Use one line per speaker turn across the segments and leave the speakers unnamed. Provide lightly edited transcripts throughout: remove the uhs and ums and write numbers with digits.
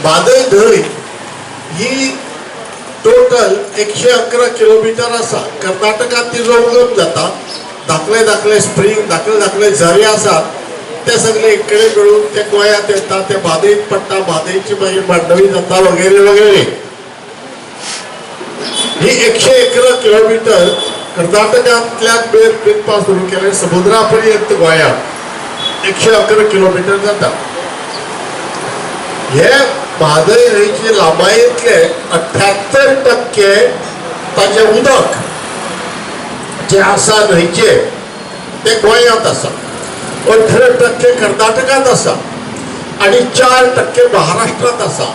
म्हादय न्हंय ही total 111 kilometre आसा. कर्नाटकांत तिजो उगम जाता. धाकले धाकले स्प्रींग, धाकले धाकले झरे आसात, ते सगळे एक कडेन मेळून ते गोंयांत येता, ते म्हादयत पडटा, म्हादयची मागीर मांडवी जाता वगैरे वगैरे. ही 111 किलोमिटर कर्नाटकांतल्यान मेजपा सुरू केले, समुद्रा पर्यंत गोंयांत 111 किलोमिटर जाता. हे म्हादय न्हंयचे लांबायेंतले 78% ताजें उदक जें आसा न्हंयचें तें गोंयांत आसा, 18% कर्नाटकांत आसा आनी 4% महाराष्ट्रांत आसा.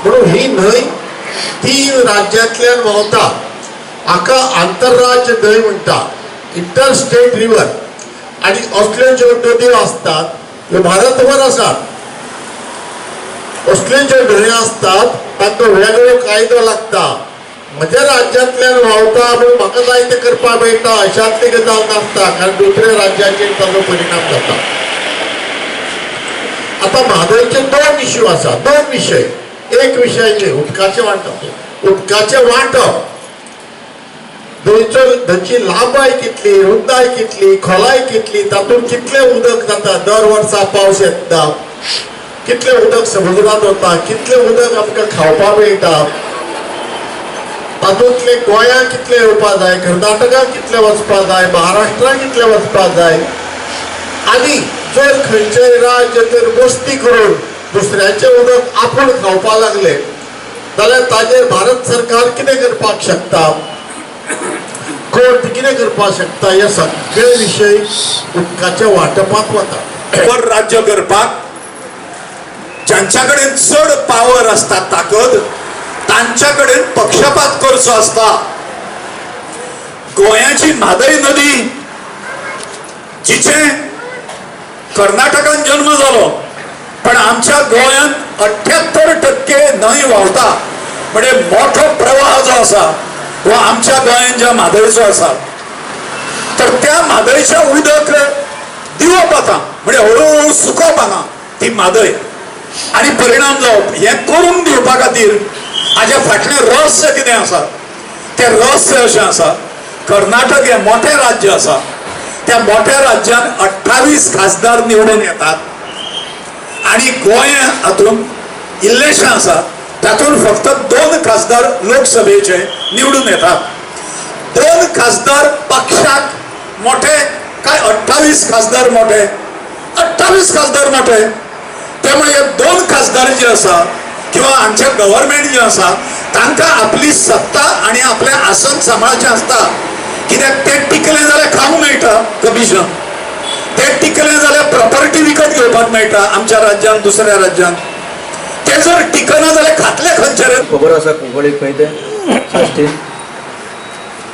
म्हणून ही न्हंय 3 राज्यांतल्यान व्हांवता. हाका आंतरराज्य न्हंय म्हणटा, इंटरस्टेट रिवर. आनी असल्यो ज्यो नदयो आसतात ह्यो भारतभर आसात. असल्यो ज्यो न्हंयो आसतात तांकां वेगळो कायदो लागता. म्हज्या राज्यांतल्यान व्हांवता म्हणून म्हाका जाय तें करपाक मेळटा अशांतली गजाल नासता, कारण दुसऱ्या राज्याचेर ताजो परिणाम जाता. आतां म्हादयचे 2 इश्यू आसा, 2 विशय. एक विशय जे उदकाचें वांटप, उदकाचें वांटप, न्हंयचो न्हंयची लांबाय कितली, रुंदाय कितली, खोलाय कितली, तातूंत कितलें उदक जाता, दर वर्सा पावस येता कितलें उदक समुद्रांत वता, कितलें उदक आमकां खावपाक मेळटा, तातूंतलें गोंयांत कितलें येवपा जाय, कर्नाटकाक कितलें वचपा जाय, महाराष्ट्राक कितलें वचपा जाय. आनी जर खंयचेय राज्य जर मस्ती करून दुसऱ्याचें उदक आपूण खावपा लागले जाल्यार ताजेर भारत सरकार कितें करपाक शकता, कोर्ट कितें करपाक शकता, हे सगळे विशय उदकाच्या वांटपांत वता.
वर राज्य करपाक ज्यांच्या कडेन चड पावर आसता, ताकद, तांच्या कडेन पक्षपात करचो आसता. गोंयाची म्हादय नदी, जिचे कर्नाटकान जन्म जालो, पण आमच्या गोंयांत 78% न्हंय व्हांवता. म्हणजे मोठो प्रवाह जो आसा हो आमच्या गोंयांत ज्या म्हादयचो आसा, तर त्या म्हादयच्या उदक दिवप आतां म्हणजे हळूहळू सुकप हांगा ती म्हादय आनी परिणाम जावप, हें करून दिवपा खातीर हाज्या फाटलें रहस्य कितें आसा? तें रहस्य अशें आसा, कर्नाटक हें मोठें राज्य आसा. त्या मोठ्या राज्यान 28 खासदार निवडून येतात आनी गोंय हातूंत इल्लेशें आसा, तातूंत फक्त 2 खासदार लोकसभेचे निवडून येतात. 2 खासदार पक्षाक मोठे काय 28 खासदार मोठे? 28 खासदार मोठे. त्यामुळे हे 2 खासदार जे आसा किंवा आमचे गव्हर्मेंट जे आसा, तांकां आपली सत्ता आनी आपलें आसन सांबाळचें आसता. कित्याक तें टिकलें जाल्यार खावंक मेळटा कमिशन, तें टिकलें जाल्यार प्रॉपर्टी विकत घेवपाक मेळटा आमच्या राज्यांत, दुसऱ्या राज्यांत. तें जर टिकना जाल्यार खातले खंयचे रे?
खबर आसा कुंकळी खंय तें? साश्टीन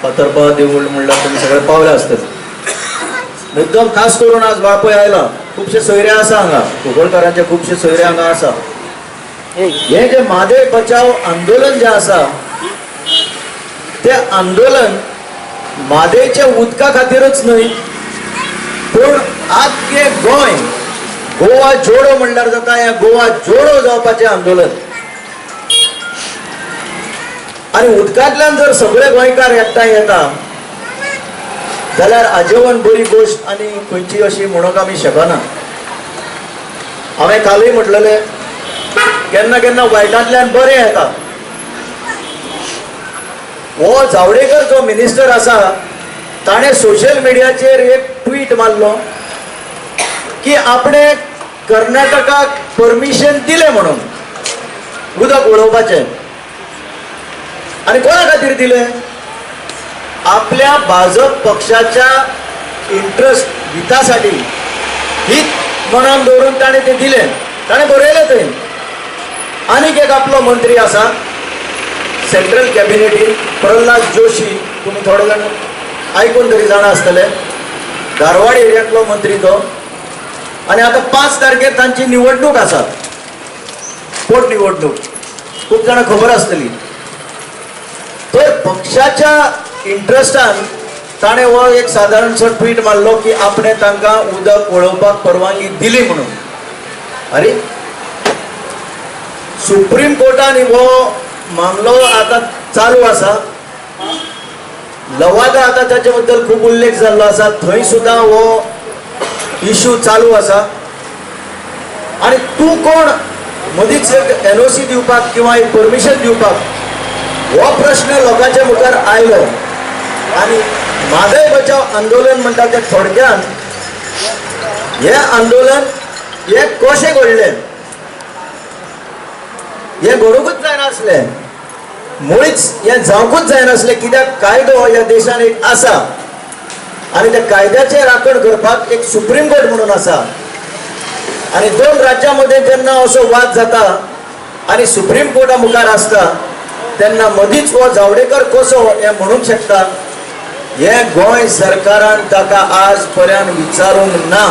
फातर्पा देवूळ म्हणल्यार तुमी सगळे पावले आसतले. मुद्दम खास करून आज वाळपय आयला, खुबशे सोयरे आसा हांगा, कुंकळकारांचे खुबशे सोयरे हांगा आसा. हे जे म्हादय बचाव आंदोलन जें आसा तें आंदोलन म्हादयच्या उदका खातीरच न्हय, पूण आख्खे गोंय, गोवा जोडो म्हणल्यार जाता, हें गोवा जोडो जावपाचें आंदोलन. आनी उदकांतल्यान जर सगळे गोंयकार एकठांय येता जाल्यार आजेवन बरी गोश्ट आनी खंयची अशी म्हणूंक आमी शकना. हांवें कालूय म्हटलेलें, केन्ना केन्ना वायटांतल्यान बरें येता. हो जावडेकर जो मिनिस्टर आसा, ताणें सोशल मिडियाचेर एक ट्वीट मारलो की आपणे कर्नाटकाक परमिशन दिलें म्हणून उदक उडोवपाचें. आनी कोणा खातीर दिलें? आपल्या भाजप पक्षाच्या इंट्रस्ट हितासाठी, हित मनान दवरून ताणें तें दिलें, ताणें बरयलें थंय. आनीक एक आपलो मंत्री आसा सेंट्रल कॅबिनेटीन, प्रल्हाद जोशी, तुमी थोडे जाण आयकून तरी जाणा आसतले, धारवाड एरियांतलो मंत्री तो. आनी आतां 5 तारखेर तांची निवडणूक आसा, पोटनिवडणूक, खूब जाणां खबर आसतली. तर पक्षाच्या इंट्रस्टान ताणें हो एक सादारणसो ट्वीट मारलो की आपणें तांकां उदक वळोवपाक परवानगी दिली म्हणून. अरे, सुप्रीम कोर्टान हो मामलो आतां चालू आसा. लवादा आतां ताचे बद्दल खूब उल्लेख जाल्लो आसा, थंय सुद्दां हो इशू चालू आसा. आनी तूं कोण मदींच एक एनओसी दिवपाक किंवा एक परमिशन दिवपाक, हो प्रश्न लोकांच्या मुखार आयलो. आनी म्हादय बचाव आंदोलन म्हणटा तें थोडक्यान हें आंदोलन हें कशें घडलें, हें घडोवंकूच जायनासलें, मुळीच हें जावंकूच जायनासलें. कित्याक कायदो ह्या देशान एक आसा आनी त्या कायद्याचें राखण करपाक एक सुप्रीम कोर्ट म्हणून आसा. आनी दोन राज्यां मदें जेन्ना असो वाद जाता आनी सुप्रीम कोर्टा मुखार आसता तेन्ना मदींच हो जावडेकर कसो हें म्हणूंक शकता, हें गोंय सरकारान ताका आज पर्यंत विचारूंक ना.